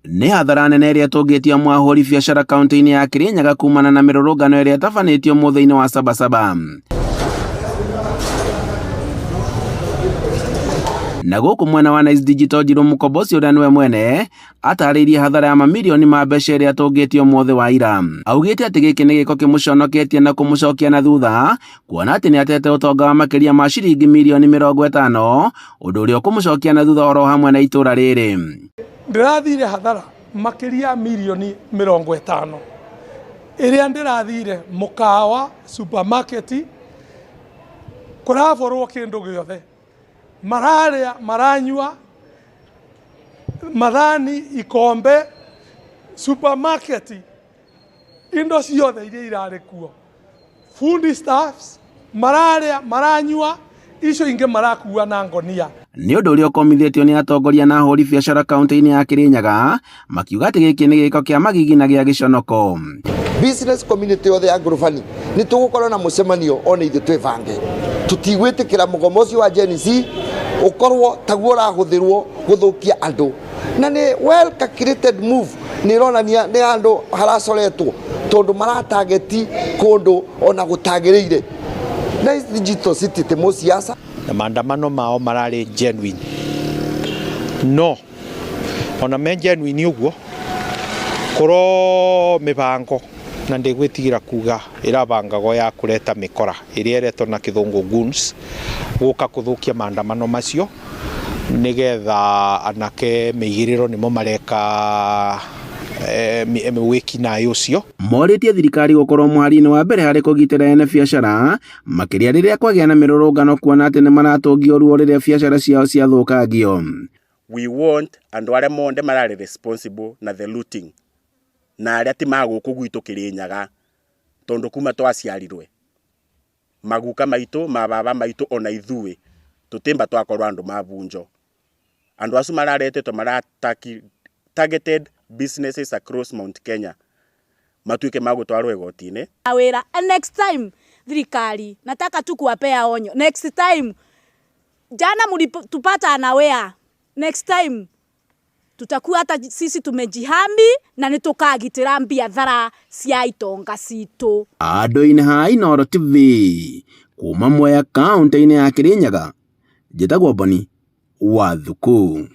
Nĩ hathara nene ĩrĩa ĩtũngĩtie amwe a ahũri biacara kaunti-inĩ ya Kirinyaga kumana na mĩrũrũngano ĩrĩa ĩtabanĩtio mũthĩ-inĩ wa Sabasaba. Na gũkũ mwena wa Nice Digital Njiru Mũkomboci ũrĩa nĩwe mwene atarĩirie hathara ya mamirioni ma mbeca ĩrĩa atũngĩtie ũmũthĩ wa ira. Augĩte atĩ gĩkĩ nĩ gĩko kĩmũconoketie na kũmũcokia na thutha kuona atĩ nĩ atete ũtonga wa makĩria ma ciringi mirioni 50 ũndũ ũrĩa ũkũmũcokia na thutha oro hamwe na itũra rĩrĩ. Ndĩrathire hathara makĩria ya mirioni 50 ĩrĩa ndĩrathire mũkawa, supermarket, kũraborwo kĩndũ gĩothe. Mararĩa, maranyua, mathani, ikombe, supermarket, indo ciothe iria irarĩ kuo. Food stuffs, mararĩa, maranyua, icio ingĩ marakua na ngonia. Nĩ ũndũ ũrĩa ũkomithĩtio nĩ atongoria na ahũri biacara kaunti-inĩ ya Kirinyaga makiuga atĩ gĩkĩ nĩ gĩko kĩa magigi na gĩa gĩconoko. Business community yothe ya Ngurubani nĩ tũgũkorwo na mũcemanio ona ithuĩ twĩbange. Tũtigwĩtĩkĩra mũgomo ũcio wa Gen Z ũkorwo taguo ũrahũthĩrwo gũthũkia andũ. Na nĩ well calculated move, nĩ ĩronania nĩ handũ haracoretwo tondũ maratageti kũndũ ona gũtagĩrĩire. Nice Digital City ti mũciaca. Na maandamano mao mararĩ genuine. No ona me genuine ũguo kũro mĩbango na ndĩgwĩtigĩra kuga ĩrabangagwo ya kũreta mĩkora ĩrĩa ĩretwo na kĩthũngũ goons gũka kũthũkia maandamano macio nĩgetha anake meigĩrĩrwo nĩmo mareka wĩkinaĩ ũcio. Morĩtie thirikari gũkorwo mũhari-inĩ wa mbere harĩ kũgitĩra ene biacara makĩria rĩrĩa kwagĩa na mĩrũrũngano kuona atĩ nĩ maratũngio ruo rĩrĩa biacara ciao ciathũkangio. We want andũ arĩa monde mararĩ responsible na the looting na arĩa ti ma gũkũ gwitũ Kĩrĩnyaga tondũ kuma twaciarirwe maguka maitũ mababa maitũ ona ithuĩ tũtimba twakorwo andũ mabunjo. Andũ acu mararetetwo mara targeted businesses across Mount Kenya matuĩke magũtwarwo igoti-inĩ. Wĩra next time thirikari nataka tu kuwapea onyo next time jana mlitupata unaware next time tutakuwa hata sisi tumejihami na nĩtũkagitĩra biathara cia itonga citũ. Andũ-inĩ ha Inooro TV kuma Mwea kaunti-inĩ ya Kirinyaga, njĩtagwo Boni wa Thuku.